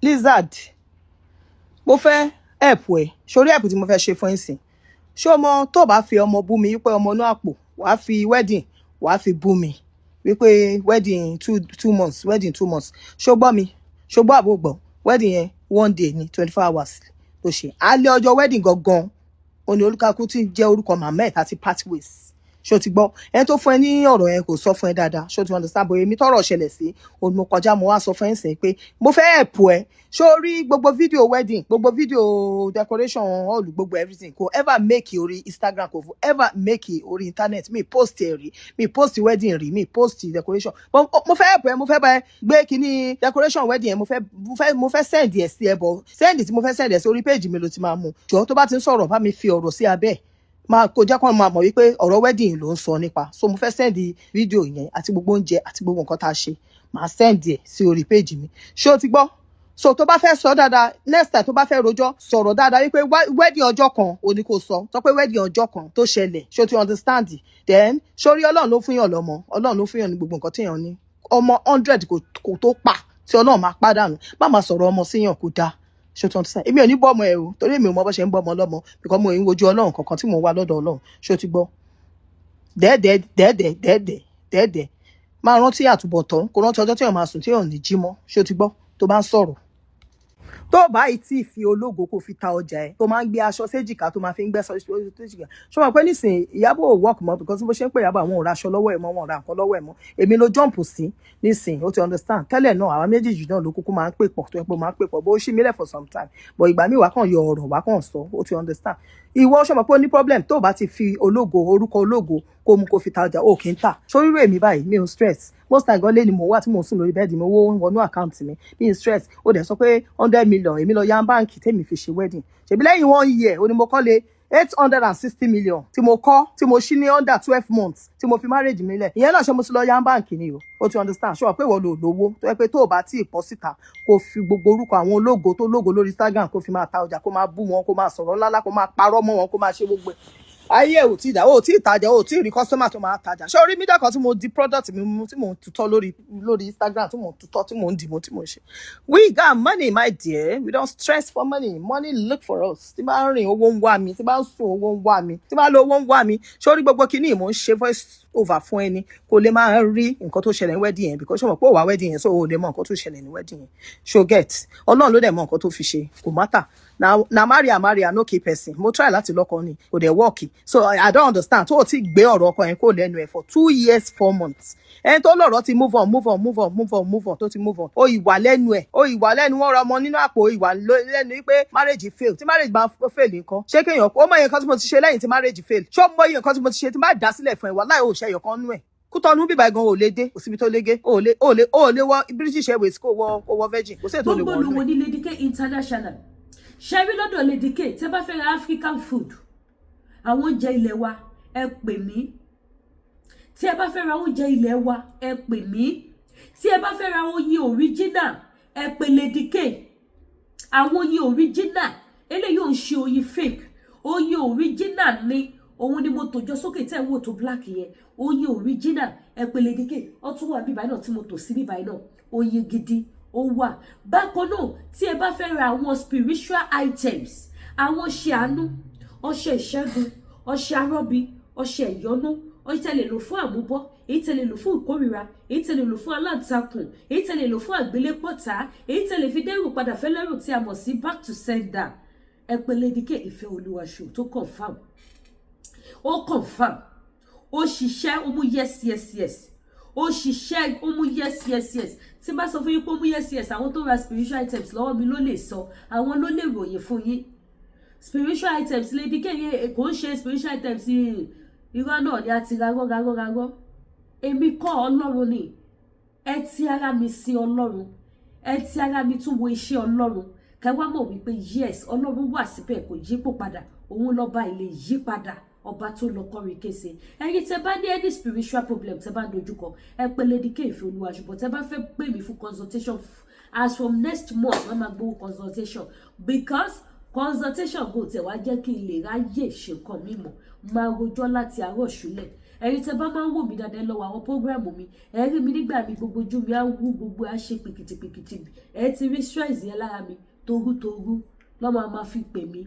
Lizard, mo fẹ́ help ẹ sórí help tí mo fẹ́ ṣe fún ẹ sìn. Ṣé o mọ tó bá fi ọmọ bú mi wípé ọmọ inú àpò, wàá fi wedding, wàá fi bú mi wípé wedding 2 2 months, wedding 2 months? Ṣó gbọ́ mi? Ṣó gbọ́ àbò gbọ́? Wedding yẹn, one day ní 24 hours ló ṣe. Alẹ́ ọjọ́ wedding gangan ó ní olúkakú tí ń jẹ́ orúkọ màmá ẹ̀ àti pathways. Ṣó ti gbọ́? Ẹni tó fún ẹ ní ọ̀rọ̀ yẹn kò sọ fún ẹ dáadáa. Ṣó ti understand? Bóyá èmi tọ́rọ̀ ṣẹlẹ̀ sí òun, mo kọjá, mo wá sọ fún ẹ sìn pé mo fẹ́ help ẹ. Ṣó rí gbogbo fídíò wedding, gbogbo fídíò decoration hall, gbogbo everything kò ever make orí Instagram, kò ever make orí internet. Mi post ẹ rí, mi post wedding rí, mi post decoration. Mo fẹ́ help ẹ, mo fẹ́ bá ẹ gbé kíní decoration wedding yẹn. Mo fẹ́ send ẹ sí ẹ bọ̀. Send tí mo fẹ́ send ẹ sí orí page mi ló ti máa mú. Jọ, tó bá ti ń sọ̀rọ̀, bá mi fi ọ̀rọ̀ sí abẹ́ ẹ̀, máa kó jẹ́ kó máa mọ̀ wípé ọ̀rọ̀ wedding ló ń sọ nípa. So mo fẹ́ send fídíò yẹn àti gbogbo oúnjẹ àti gbogbo nǹkan tá a ṣe, màá send ẹ̀ sí orí page mi. Ṣé o ti gbọ́? So tó bá fẹ́ sọ dáadáa, next time tó bá fẹ́ rojọ́, sọ̀rọ̀ dáadáa wípé wedding ọjọ́ kan ò ní kó sọ. Sọ pé wedding ọjọ́ kan tó ṣẹlẹ̀. Ṣé o ti understand? Then sórí, Ọlọ́run ló fún yàn lọ́mọ, Ọlọ́run ló fún yàn ní gbogbo nǹkan téèyàn ní. Ọmọ 100 kò tó pa tí Ọlọ́run máa pàdánù. Má máa sọ̀rọ̀ ọmọ síyàn, kò dáa. Ṣé o ti understand? Èmi ò ní bọ́ ọmọ ẹ o, torí èmi ò mọ bó ṣe ń bọ́ ọmọ lọ́mọ, because mo ń wojú Ọlọ́run kankan tí mò ń wá lọ́dọ̀ Ọlọ́run. Ṣé o ti gbọ́? Dẹ́ẹ̀dẹ́ dẹ́ẹ̀dẹ́ dẹ́ẹ̀dẹ́ dẹ́ẹ̀dẹ́, máa rántí àtúbọ̀tán, kó rántí ọjọ́ tí èèyàn máa sùn tí èèyàn ò ní jí mọ́. Ṣé o ti gbọ́? Tó bá ń sọ̀rọ̀, tó bá yìí tí ì fi ológo kó fi ta ọjà ẹ, tó máa ń gbé aṣọ séjìká, tó máa fi ń gbẹ́sọ séjìká. Ṣé o mọ̀ pé nísìnyí Ìyábọ̀ ò work mọ́? Because bó ṣe ń pè Ìyábọ̀, àwọn ò ra aṣọ lọ́wọ́ ẹ̀ mọ́, wọn ò ra nǹkan lọ́wọ́ ẹ̀ mọ́. Èmi ló jump sí nísìnyí, ó ti understand. Tẹ́lẹ̀ náà, àwọn méjèèjì náà ló kúkú máa ń pè pọ̀, tó yẹ pé ó máa ń pè pọ̀ bó ṣí mílẹ̀ for some time, but ìgbà míì wá kàn yọ ọ̀rọ̀, wá kàn sọ. Ó ti understand? Ìwọ, ṣe mọ̀ pé ó ní problem tó o bá ti fi ológo, orúkọ ológo, kó mú kó fi ta ọjà, ó kì í tà. Sórí èmi báyìí, mi ò stress. Most time gan lé ni mò ń wà tí mò ń sùn lórí bẹ́ẹ̀dì mi, owó ń wọnú àkáǹtì mi, mi ò stress. Ó dẹ̀ sọ pé 100 million èmi lọ yá báǹkì tèmi fi ṣe wedding. Ṣèbí lẹ́yìn one year ó ní mo kọ́ lé 860 million tí mo kọ́, tí mo ṣí ní under 12 months tí mo fi marriage mi lẹ̀. Ìyẹn náà, ṣé mo ti lọ yá báǹkì ni o? Ó ti understand? Ṣé wọ́n pé ìwọ lò lówó tó yẹ pé tó o bá tí ì pọ̀ síta, kó fi gbogbo orúkọ àwọn ológo tó lógo lórí Instagram, kó fi máa ta ọjà, kó máa bú wọn, kó máa sọ̀rọ̀ ńláńlá, kó máa parọ́ mọ́ wọn, kó máa ṣe gbogbo ẹ̀. Ayé ò tí ì dá, ò tí ì tajà, ò tí ì rí customer tó máa tajà. Ṣé orí mídíà kan tí mo di product mi mú, tí mò ń tutọ́ lórí Instagram, tí mò ń tutọ́, tí mò ń dìbò, tí mò ń ṣe? We got money, my dear. We don't stress for money. Money look for us. Tí bá ń rìn, owó ń wá mi. Tí bá ń sùn, owó ń wá mi. Tí bá lo, owó ń wá mi. Ṣé orí gbogbo kinní mò ń ṣe voice over fún ẹni kó lè máa rí nǹkan tó ṣẹlẹ̀ ní wedding yẹn? Because ṣé o mọ̀ pé ó wà wedding yẹn, so o lè mọ nǹkan tó ṣẹlẹ̀ ní wedding yẹn. Ṣo get? Ọlọ́run ló dẹ̀ mọ nǹkan tó fi ṣe, kò matter. Na marry and marry, I no keep person. Mo try láti lọ́kọ ni, kò dẹ̀ work. So I don't understand tó o ti gbé ọ̀rọ̀ ọkọ yẹn kó lẹ́nu ẹ̀ for 2 years 4 months. Ẹni tó lọ́rọ̀ ti move on, move on, move on, move on, move on, tó ti move on, ó ìwà lẹ́nu ẹ̀, ó ìwà lẹ́nu wọn rọ ọmọ nínú àpò, ó ìwà lẹ́nu wípé marriage fail. Tí marriage bá fail nǹkan, ṣé kéèyàn ó mọ iye nǹkan tí mo ti ṣe lẹ́yìn tí marriage fail? Ṣé ó mọ iye nǹkan tí mo ti ṣe tí má dá sílẹ̀ fún ẹ? Wà láì ò ṣe ẹyọ kan nú ẹ̀. Kútọ́nù bíbá gan ò lè dé, kò síbi tó lé gé, ò lè wọ British Airways, kó wọ Virgin, kò sí ètò lè Gbogbo wọ olówó ní Lady K International. Ṣẹ́rí lọ́dọ̀ Lady K, tẹ́ bá fẹ́ ra African food, àwọn oúnjẹ ilé wa, ẹ pè mí. Tí ẹ bá fẹ́ ra oúnjẹ ilé wa, ẹ pè mí. Tí ẹ bá fẹ́ ra oyin original, ẹ pè Lady K. Àwọn oyin original eléyìí ò ń ṣe oyin fake, oyin original ni. Òun ni mo tòjọ sókè tẹ́ ẹ̀ ń wò tó black yẹn, oyin original. Ẹ pè Lady K. Ó tún wà bíbáyìí náà tí mo tò sí bíbáyìí náà, oyin gidi ó wà. Bákan náà, tí ẹ bá fẹ́ ra àwọn spiritual items, àwọn ọṣẹ àánú, ọṣẹ ìṣẹ́gun, ọṣẹ arọ́bí, ọṣẹ ìyọ́nú, ọṣẹ tẹ́ lè lò fún àmúbọ́, èyí tẹ́ lè lò fún ìkórìíra, èyí tẹ́ lè lò fún aláǹtakùn, èyí tẹ́ lè lò fún àgbélépọ̀tá, èyí tẹ́ lè fi dẹ́rù padà fẹ́lẹ́rù tí a mọ̀ sí back to sender, ẹ pè Lady K Ìfẹ́ Olúwaṣọ tó confam. Ó confam, ó ṣiṣẹ́, ó mú yes. Ó ṣiṣẹ́, ó mú yes. Tí n bá sọ fún yín pé ó mú yes, àwọn tó ra spiritual items lọ́wọ́ mi ló lè sọ, àwọn ló lè ròyìn fún yín. Spiritual items Lady K yẹn kò ń ṣe spiritual items irọ́ náà ni a ti rarọ́ rarọ́ rarọ́. Èmi kọ́, Ọlọ́run ni. Ẹ ti ara mi sin Ọlọ́run, ẹ ti ara mi tún wo iṣẹ́ Ọlọ́run, kẹ wá mọ̀ wípé yes, Ọlọ́run wà síbẹ̀, kò yípo padà. Òun lọ́ba ilé yí padà, ọba tó lọ kọrin kése. Ẹ̀yin tẹ́ bá ní any spiritual problem tẹ́ bá ń dojúkọ, ẹ pè Lady K Ìfẹ́ Olúwa. Ṣùgbọ́n tẹ́ bá fẹ́ pè mí fún consultation, as from next month, wọ́n máa gbowó consultation, because consultation kò tẹ̀ wá jẹ́ kí n lè ráyè ṣe nǹkan mímọ́, máa rojọ́ láti àárọ̀ ṣúlẹ̀. Ẹ̀yin tẹ́ bá máa ń wò mí dáadáa, lọ́wọ́ àwọn program mi, ẹ rí mi nígbà mi, gbogbo ojú mi á wú, gbogbo á ṣe pìkìtìpìkìtì. Ẹ ti rí stress yẹn lára mi. Torútorú lọ́ máa ma fi pè mí.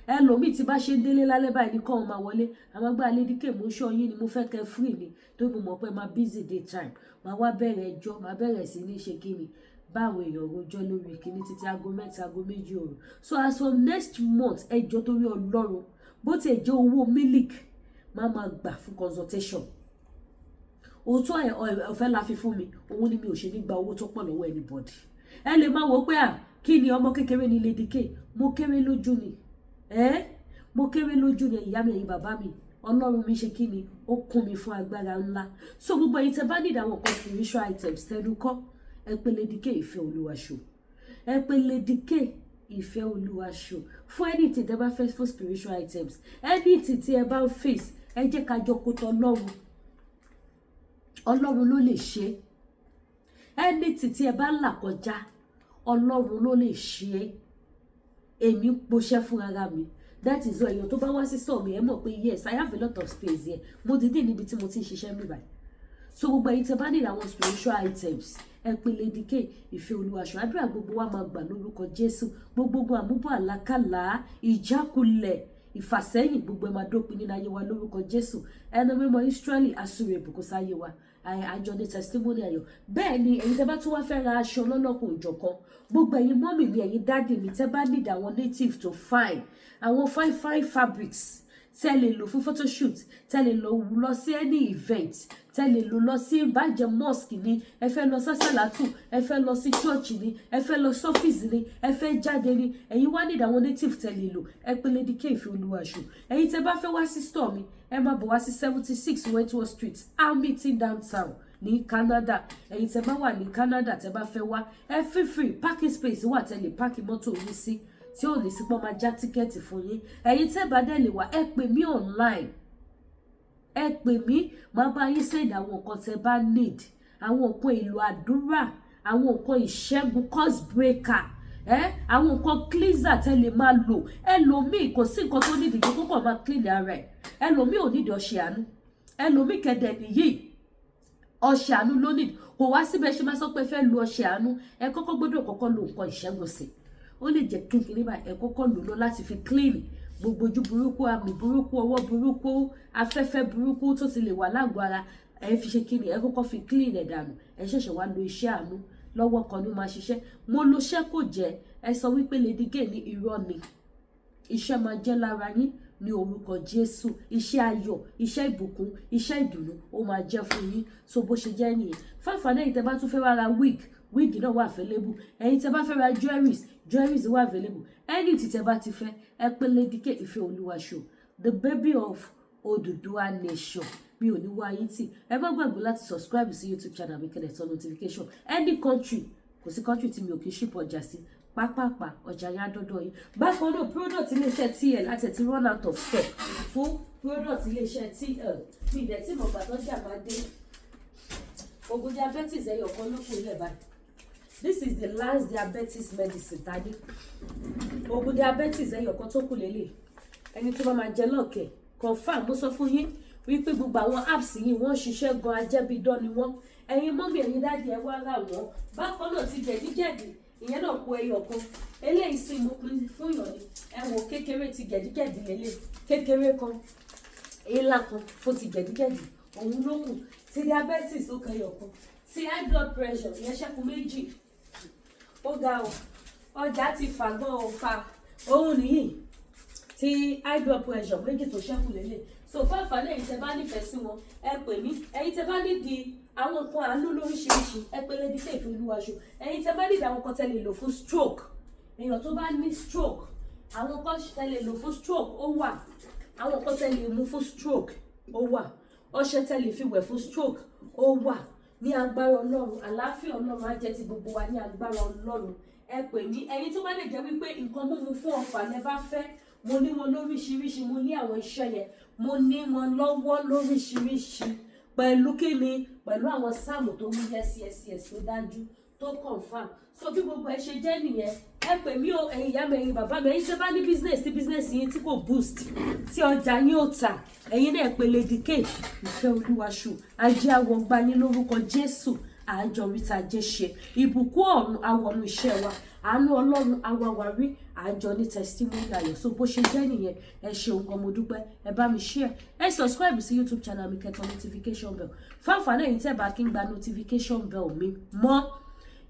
Ẹlòmíì tí bá ṣe ń délé lálẹ́ báyìí ní kọ́ máa wọlé àwọn agbára. Lady K, mo ń ṣọ́ yín ni, mo fẹ́ kẹ́ free ni, torí mo mọ̀ pé máa busy day time. Máa wá bẹ̀rẹ̀ ẹjọ́, máa bẹ̀rẹ̀ sí ní ṣe kí ni, báwọn èèyàn rojọ́ lórí kíní títí aago 3, aago 2 òru. So as from next month, ẹjọ́, torí Ọlọ́run, bó tiẹ̀ jẹ́ owó mílíkì máa máa gbà fún consultation, òótọ́ ẹ̀ ọ̀fẹ́ la fi fún mi, òun ni mi ò ṣe ní gba owó tó pọ̀ lọ́wọ́ anybody. Ẹ lè máa wò ó pé, à, kí ni, ọmọ kékeré ni Lady K. Mo kéré lójú ni, ẹ mo kéré lójú ni. Ìyá mi, ẹ̀yin bàbá mi, Ọlọ́run mi ṣe kí ni, ó kún mi fún agbára ńlá. So gbogbo ẹ̀yin tẹ́ bá need àwọn nǹkan spiritual items, tẹnu kọ́, ẹ pé Lady K Ìfẹ́ Olúwa Show. Ẹ pé Lady K Ìfẹ́ Olúwa Show fún anything tẹ́ bá fẹ́ fún spiritual items, anything tí ẹ bá ń face. Ẹ jẹ́ ká jọ kó tọ́ Ọlọ́run. Ọlọ́run ló lè ṣe. Anything tí ẹ bá ń là kọjá, Ọlọ́run ló lè ṣe é. Èmi ń poṣẹ́ fún ara mi. That is why èèyàn tó bá wá sí store mi, ẹ mọ̀ pé yes, I have a lot of space here. Mo ti dé níbi tí mo ti ń ṣiṣẹ́ mi báyìí. So gbogbo ẹ̀yin tẹ́ bá need àwọn spiritual items, ẹ pé Lady K Ìfẹ́ Olúwa Show. Àdúrà gbogbo wa máa gbà lórúkọ Jésù. Gbogbo àmúbọ̀, àlákàlà, ìjákulẹ̀, ìfàsẹ́yìn, gbogbo ẹ máa dópin nínú ayé wa lórúkọ Jésù. Ẹnu mímọ́ Israẹli asúre ìbùkún sáyé wa. Àjọ ní testimony ayọ̀. Bẹ́ẹ̀ ni ẹ̀yin tẹ́ bá tún wá fẹ́ ra aṣọ lọ́lọ́kùn òjọ̀kan, gbogbo ẹ̀yin mummy mi, ẹ̀yin daddy mi, tẹ́ bá need àwọn native tó fine, àwọn fine fine fabrics tẹ́ lè lò fún photoshoot, tẹ́ lè lò lọ sí any event, tẹ́ lè lò lọ sí ìbàjẹ́ mosque ni, ẹ fẹ́ lọ sásàlátù, ẹ fẹ́ lọ sí church ni, ẹ fẹ́ lọ sọ́fíìsì ni, ẹ fẹ́ jáde ni, ẹ̀yin wá need àwọn native tẹ́ lè lò, ẹ pé Lady K Ìfẹ́ Olúwa Show. Ẹ̀yin tẹ́ bá fẹ́ wá sí store mi, ẹ máa bọ̀ wá sí 76 Wentworth Street, Hamilton downtown ní Canada. Ẹ̀yin tẹ́ bá wà ní Canada, tẹ́ bá fẹ́ wá, ẹ feel free. Parking space wà tẹ́ lè park mọ́tò yín sí, tí ò ní sí pọ́n máa já ticket fún yín. Ẹ̀yin tẹ́ bá dẹ̀ lè wá, ẹ pè mí online, ẹ pè mí, máa bá yín send àwọn nǹkan tẹ́ bá need, àwọn nǹkan èlò àdúrà, àwọn nǹkan ìṣẹ́gun, curse breaker, ẹ àwọn nǹkan cleanser tẹ́ lè máa lò. Ẹlòmíì, kò sí nǹkan tó nídìí ju kókò máa clean ara ẹ̀. Ẹlòmíì ò nídìí ọṣẹ àánú, ẹlòmíì kẹdẹ nìyí, ọṣẹ àánú ló nídìí. Kò wá síbẹ̀ ṣe máa sọ pé fẹ́ lu ọṣẹ àánú, ẹ kọ́kọ́ gbọ́dọ̀ kọ́kọ́ lo nǹkan ìṣẹ́gun sí. Ó lè jẹ́ kínkínní báyìí, ẹ kọ́kọ́ lò lọ láti fi clean gbogbo ojú burúkú, àmì burúkú, ọwọ́ burúkú, afẹ́fẹ́ burúkú tó ti lè wà lágọ̀ọ́ ara. Ẹ fi ṣe kíni, ẹ kọ́kọ́ fi clean ẹ̀ dànù, ẹ ṣẹ̀ṣẹ̀ wá lo iṣẹ́ àánú. Lọ́wọ́ kan ló máa ṣiṣẹ́. Mo lo iṣẹ́ kò jẹ́. Ẹ sọ wípé Lady K ní irọ́ ni. Iṣẹ́ máa jẹ́ lára yín ní orúkọ Jésù. Iṣẹ́ ayọ̀, iṣẹ́ ìbùkún, iṣẹ́ ìdùnnú, ó máa jẹ́ fún yín. So bó ṣe jẹ́ nìyẹn. Fáfàní ẹ̀yin tẹ́ bá tún fẹ́ wá ra wig, wig náà wà available. Ẹ̀yin tẹ́ bá fẹ́ ra jewelries, jewelries wà available. Anything tẹ́ bá ti fẹ́, ẹ pé Lady K Ìfẹ́ Olúwa Show, the baby of Odùduwà nation. Mi ò ní wá yín tì. Ẹ má gbàgbé láti subscribe sí YouTube channel mi, kẹ́ turn notification. Any country, kò sí country tí mi ò kí ship ọjà sí. Pápápá, ọjà yá dọ́dọ̀ yín. Bákan náà, product iléeṣẹ́ TL àti ti run out of stock fún product iléeṣẹ́ TL. Mi ìdẹ̀ tí mo gbà tọ́jà máa dé. Oògùn diabetes ẹyọ kan ló kù ilẹ̀ báyìí. This is the last diabetes medicine tani. Oògùn diabetes ẹyọ kan tó kù lélẹ̀. Ẹni tó bá máa jẹ lọ́ọ̀kẹ́, confam. Mo sọ fún yín wípé gbogbo àwọn apps yìí, wọ́n ṣiṣẹ́ gan, ajẹ́bíidán ni wọ́n. Ẹ̀yin mummy, ẹ̀yin daddy, ẹ wá rà wọ́n. Bákan náà, ti jẹ̀díjẹ̀dí, ìyẹn náà kó ẹyọ kan. Eléyìí sì mo pín fún yàn ni. Ẹ wò, kékeré ti jẹ̀díjẹ̀dí lélẹ̀, kékeré kan, ńlá kan fún ti jẹ̀díjẹ̀dí, òun ló kù. Ti diabetes, ó kẹyọ kan. Ti high blood pressure, ìyẹn ṣẹ́kù méjì. Ó ga o, ọjà ti fà gan o, fa òun nìyí. Ti high blood pressure méjì tó ṣẹ́kù lélẹ̀. So fún àǹfààní ẹ̀yin tẹ́ bá nífẹ̀ẹ́ sí wọn, ẹ pè mí. Ẹ̀yin tẹ́ bá nídìí àwọn nǹkan àánú lóríṣiríṣi, ẹ pè Lady K Ìfẹ́ Olúwa Show. Ẹ̀yin tẹ́ bá nídìí àwọn nǹkan tẹ́ lè lò fún stroke, èèyàn tó bá ní stroke, àwọn nǹkan tẹ́ lè lò fún stroke, ó wà. Àwọn nǹkan tẹ́ lè mú fún stroke, ó wà. Ọṣẹ tẹ́ lè fi wẹ̀ fún stroke, ó wà. Ní agbára Ọlọ́run, àlàáfíà Ọlọ́run á jẹ́ ti gbogbo wa ní agbára Ọlọ́run. Ẹ pè mí. Ẹ̀yin tó bá lè jẹ́ wípé nǹkan mímu fún ọ̀fà lẹ bá fẹ́, mo ní wọn lóríṣiríṣi. Mo ní àwọn iṣẹ́ yẹn, mo ní wọn lọ́wọ́ lóríṣiríṣi. Pẹ̀lú kíni? Pẹ̀lú àwọn sáàmù tó mú yes yes yes, tó dájú, tó confam. So bí gbogbo ẹ ṣe jẹ́ nìyẹn. Ẹ pè mí o, ẹ̀yin ìyá mi, ẹ̀yin bàbá mi, ẹ̀yin ṣe bá ní business, tí business yín tí kò boost, tí ọjà yín ò tà, ẹ̀yin náà pè Lady K Ìfẹ́ Olúwaṣù. Ajé àwọ̀gbá yín lórúkọ Jésù. Àjọ ríta ajé ṣe, ìbùkún ọ̀run awọnú iṣẹ́ wa, àánú Ọlọ́run awáwarí, àjọ ní testimony ayọ̀. So bó ṣe jẹ́ nìyẹn. Ẹ ṣeun gan, mo dúpẹ́. Ẹ bá mi share, ẹ subscribe sí YouTube channel mi, kẹ́ tan notification bell fáǹfààní ẹ̀yin tẹ́ bá kí ń gba notification bell mi mọ́.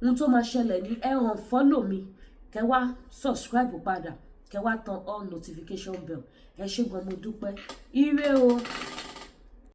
Ohun tó máa ṣẹlẹ̀ ní, ẹ unfollow mi, kẹ́ wá subscribe padà, kẹ́ wá tan all notification bell. Ẹ ṣé gan, mo dúpẹ́. Ire o.